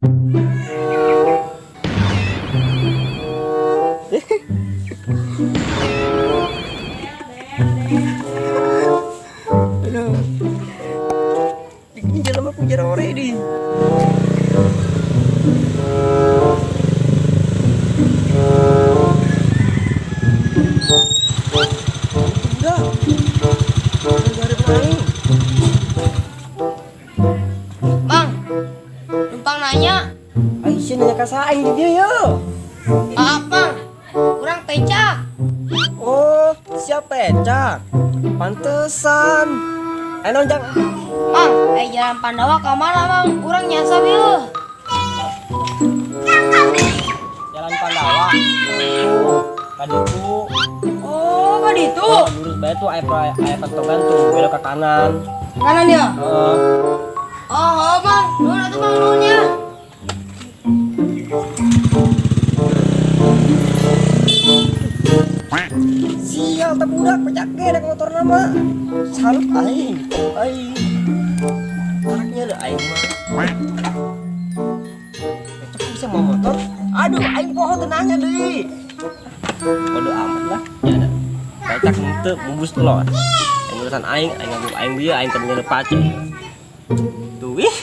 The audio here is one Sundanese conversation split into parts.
Aduh. Ini jalan mah puja ore di. Udah. Udah aing. Bang, numpang nanya. Aisyah nanya ka saing di dieu yo. Maaf bang, kurang pecak. Oh, siapa pecak? Pantesan. Ayo nonjang. Bang, jalan Pandawa ke mana bang? Kurang nyasar yeuh. Jalan Pandawa. Tuh, kaditu. Oh, ka ditu. Oh, lurus bae tuh aya aya pentokan tuh, belok ke kanan. Kanan ya? Heeh. Oh, bang, nuhun atuh bang, nuhun ya. Sial tak budak pecak ge naik motor nama. Salut aing. Aing. Taraknya ada aing mah. Pecak bisa mau motor? Aduh, aing poho teu nanya deui. Bodoh amat lah. Ya ada. Pecak henteu bubus lo. Aing urusan aing, aing ngaku aing bieu aing keur nyeleup pace. Tuh ih.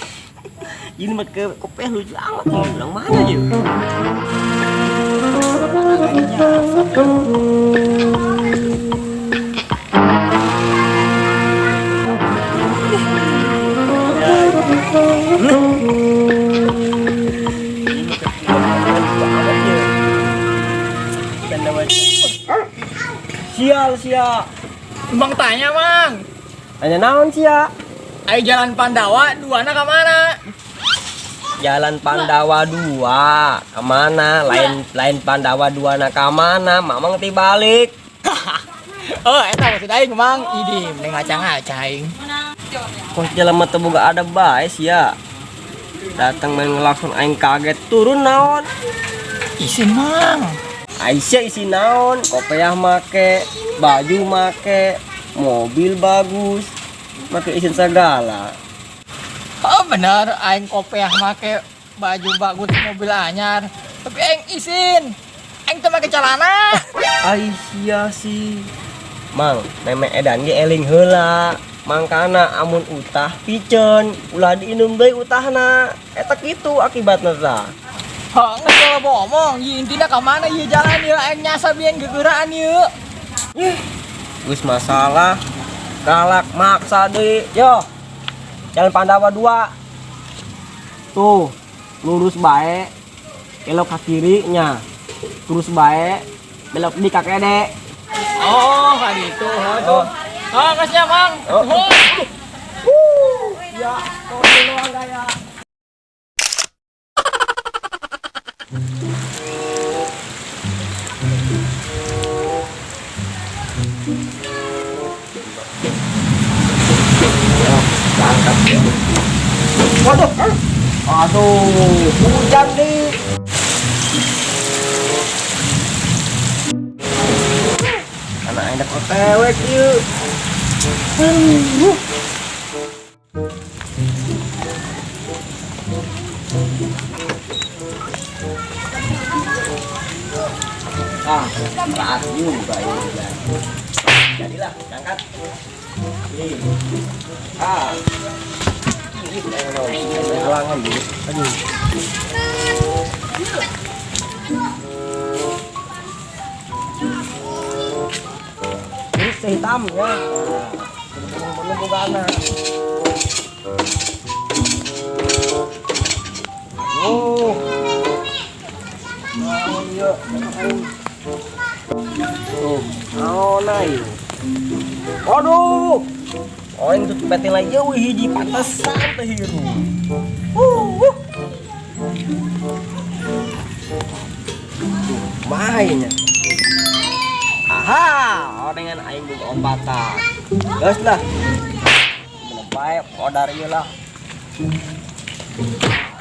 Ini mah ke kopeh lucu amat nih. Orang mana yeuh? Sial sia. Bang tanya, Mang. Nanya naon sia? Ayo jalan Pandawa dua na kemana? Jalan Pandawa 2 kemana? Lain lain Pandawa 2 na kamana? Mamang ti balik. Oh, eta maksud aing, Mang. Idi, mending ngaca-ngaca aing. Kos jalan mah teu boga ada bae sia. Datang main ngelakson aing kaget turun naon? Isin, Mang. Aisyah isi naon? Kopiah make, baju make, mobil bagus, make isin segala. Oh, bener, aing kopiah make baju bagus mobil anyar. Tapi aing isin. Aing teu make celana. Aisyah sih. Mang, meme edan ge eling heula. Mangkana amun utah piceun, ulah diinum deui utahna. Eta kitu akibatna tah. Hah, geus kalau ngomong, ieu intina ka mana ieu jalan ieu aing nyasar bieu gegeraan ieu. Ih, geus masalah galak maksa deui. Yo. Jalan Pandawa 2. Tuh, lurus bae. Belok ke kiri nya. Terus bae, belok di kakede. Oh, ka ditu, oh, tuh. Oh, geus nya, Mang. Oh. Oh. Ya, kau doang gaya. Waduh, aduh, hujan nih. Anak enak OTW yuk. Aduh. Ah, berat juga ini hujan. Jadilah, berangkat. Nih. Ah. Ini ada halangan dulu. Aduh. Ini hitam ya. Belum boga anak. Oh. Oh iya, tuh, naon ai. Waduh. Oh, ini tuh peting lagi wih hiji pantesan teh hirup. Tuh, mainnya. Aha, dengan aing boga ompatan. Geus lah. Bener bae odar ieu lah.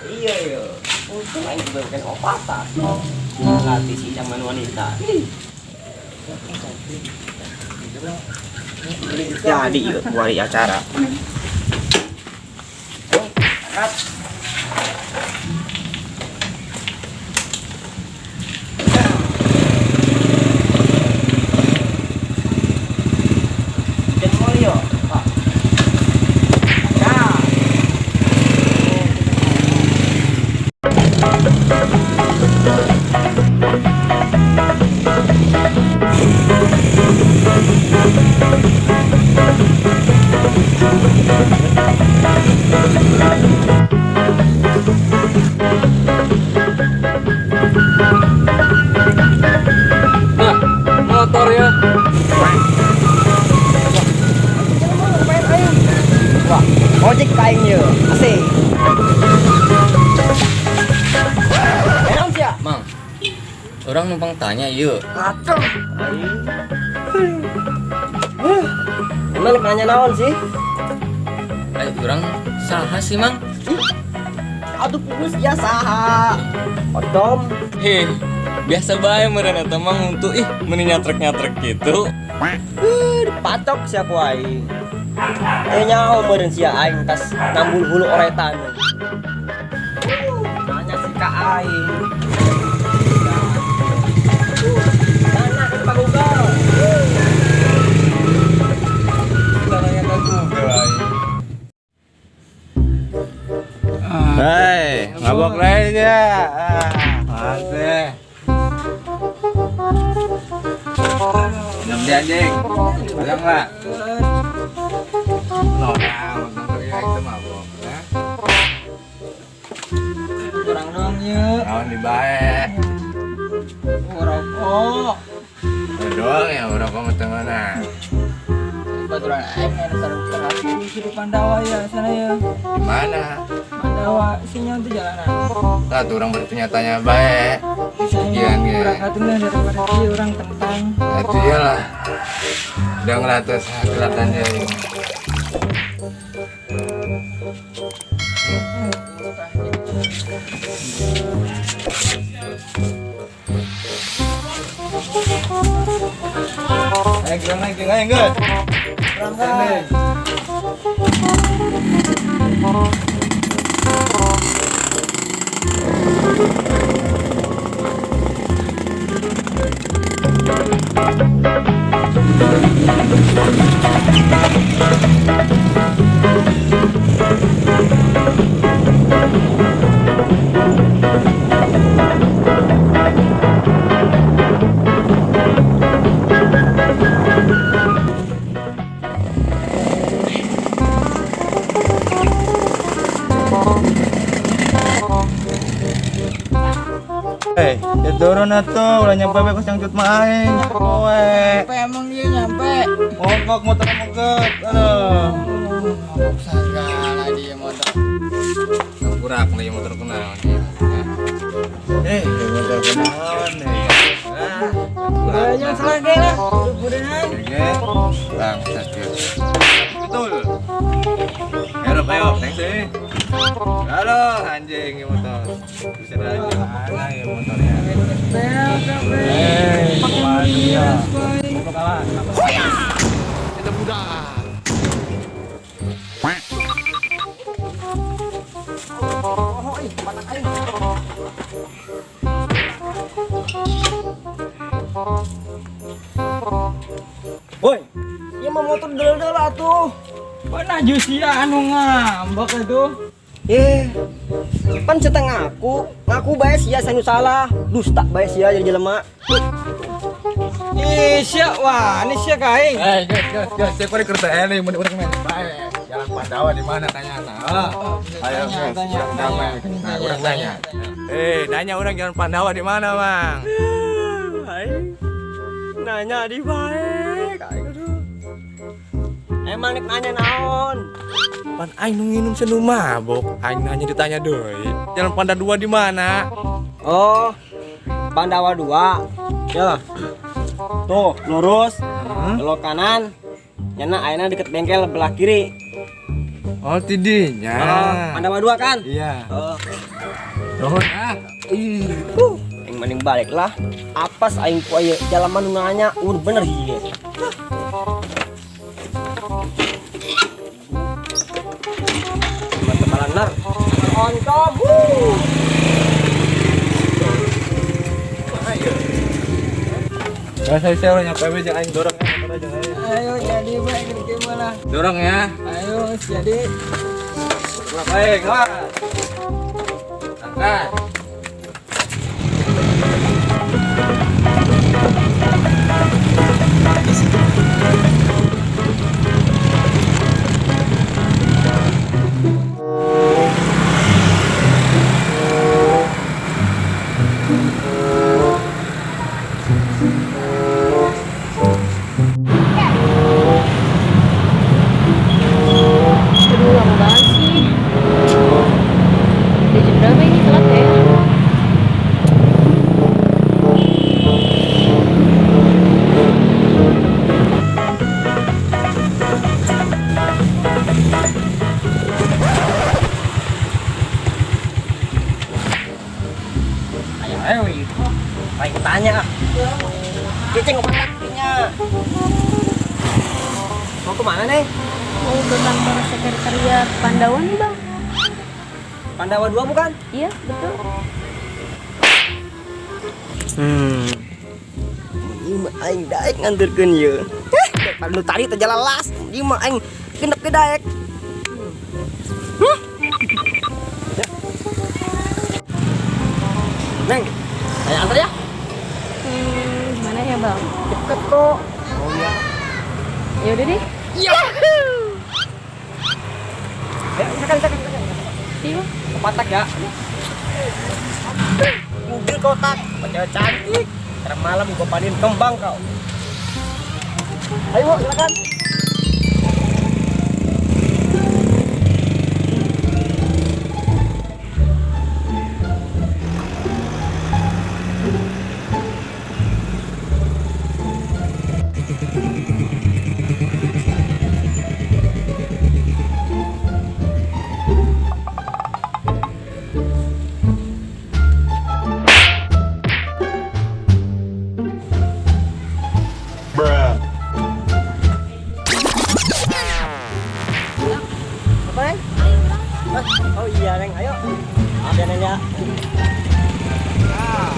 Iya iya. Untung aing juga bukan ompatan. Latih si zaman wanita. Jadi yuk buat acara. Angkat. Urang numpang tanya yuk. Atuh. Aing. Emang nek nanya naon sih? Ayo urang saha sih, Mang? Aduh pupus ya saha. Odom. Heh, biasa bae meureun eta Mang untuk ih meni nyatrek-nyatrek gitu. Dipatok sia ku aing. Eh nyaho meureun sia aing tas nambul hulu oretan. Nanya si ka aing. Nanya ke Pak Google. Nanya ke Google aing. Hei, mabok lain ya. Ah, mantep. Minum dia anjing. Padang lah. No, nah, itu mabok. Ya. Kurang dong yuk. Naon di bae. Rokok. Doang ya rokok mah teu mana. Baturan aing anu sareng di Pandawa ya sana ya. Di mana? Pandawa sinyal tuh jalanan. Tah tuh orang bertanya-tanya bae. Sekian ge. Urang atuh daripada ieu urang tentang. Atuh iyalah. Udah ngelatas kelihatan dia ini. Ayo kita naik, ayo enggak? Berangkat. Eh, ya turun atuh, ulah nyampe be kos cangcut mah aing. Kowe. Nyampe emang dia nyampe. Mogok motor mogok. Aduh. Mogok segala dia motor. Kurang nih motor kunaon ieu. Eh, motor kunaon nih. Ah, jangan salah ge lah. Budenan. Oke. Bang, sakit. Betul. Ayo, ayo, thanks eh. Halo, anjing ini motor. Bisa aja mana ya motornya. Eh, waduh ya. Itu budak. Oh, ih, patak aing. Woi, ieu mah motor deul-deul atuh. Mana sia anu ngambek atuh. Eh, pan ceteng ngaku, ngaku bae sia sanu salah, dusta bae sia jadi jelema. Ih, sia wah, ini sia ka aing. Eh, guys, guys, guys, saya kok kereta ini mun urang main bae. Jalan Pandawa di mana tanya nah. Ayo, Tanya, guys, tanya, urang tanya. tanya. Nah, urang tanya. Eh, nanya orang Jalan Pandawa di mana, Bang? Aing nanya di bae, aing aduh. Emang nek nanya naon? Pan aing nu nginum senu mabok, aing nanya ditanya deui. Jalan Pandawa 2 di mana? Oh, Pandawa 2. Ya. Tuh, lurus, belok kanan. Nyana ayeuna deket bengkel belah kiri. Oh, tidinya. Oh, Pandawa 2 kan? Iya. Oh. Nuhun ah. Ih, aing mending balik lah. Apas aing ku aya jalan nu nanya, ur bener ieu. Mantep nar. Oncom. Wuh. Nah, saya orang nyampe aja aing dorong ya motor aja aing. Ayo jadi bae gimana? Dorong ya. Ayo jadi. Kelap aing, wah. Angkat. Aduh, lama banget sih. Udah jam berapa ini? Telat ya? Tanya ah. Cicing otaknya. Mau kemana, Neng? Mau ke kantor sekretariat Pandawa nih, Bang. Pandawa 2 bukan? Iya, betul. Ieu mah aing daek nganterkeun ieu. Daripada nu tadi teh jalalas, ieu mah aing genep ge daek. Ya. Neng, saya antar ya. Gimana ya, Bang? Deket kok. Oh iya. Ya udah deh. Iya. Ayo, silakan, silakan, silakan. Iya. Kepatak ya. Mobil kotak, cewek cantik. Ntar malam gua panin kembang kau. Ayo, silakan. Apa, Neng? Oh iya, Neng, ayo. Maaf ya, Neng ya. Ah.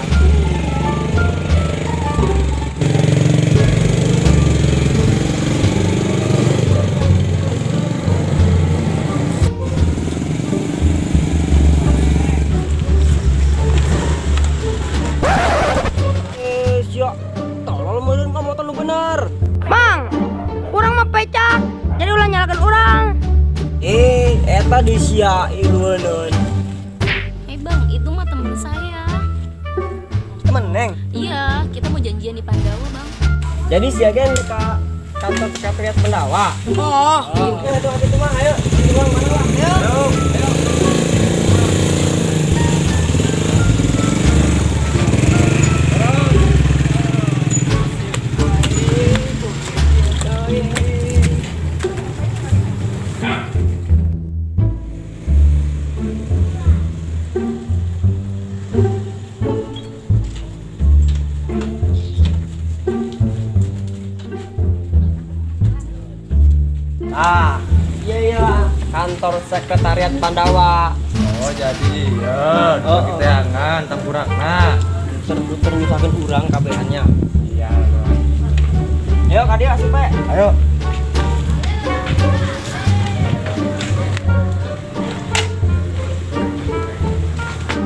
Eh, sia. Tolol meureun ka motor lu bener. Mang, urang mah pecak. Jadi ulah nyalakan urang. Eh, eta di sia ilueun. Eh, Bang, itu mah temen saya. Temen Neng. Iya, kita mau janjian di Pandawa, Bang. Jadi sia gen ke kantor sekretariat Pandawa. Oh, Oh, ayo tuh itu mah ayo. Itu mah mana lah? Ayo. Ayo. Ah, iya iya, kantor sekretariat Pandawa. Oh jadi ya, Oh, kita jangan tangkurakna. Muter-muter nyusahkeun urang kabehannya. Iya. Ayo ka dieu asup we. Ayo.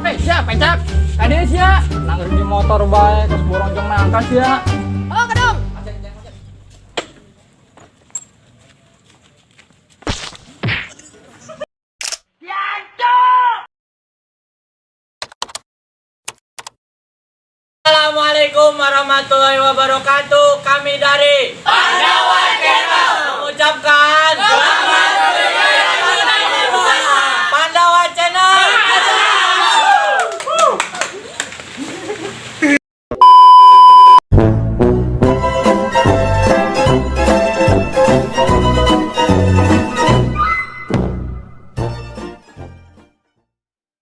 Eh, sia pecak. Kadieu sia. Nangis di motor bae kos boroncong nangka sia. oh kedong. Assalamualaikum warahmatullahi wabarakatuh.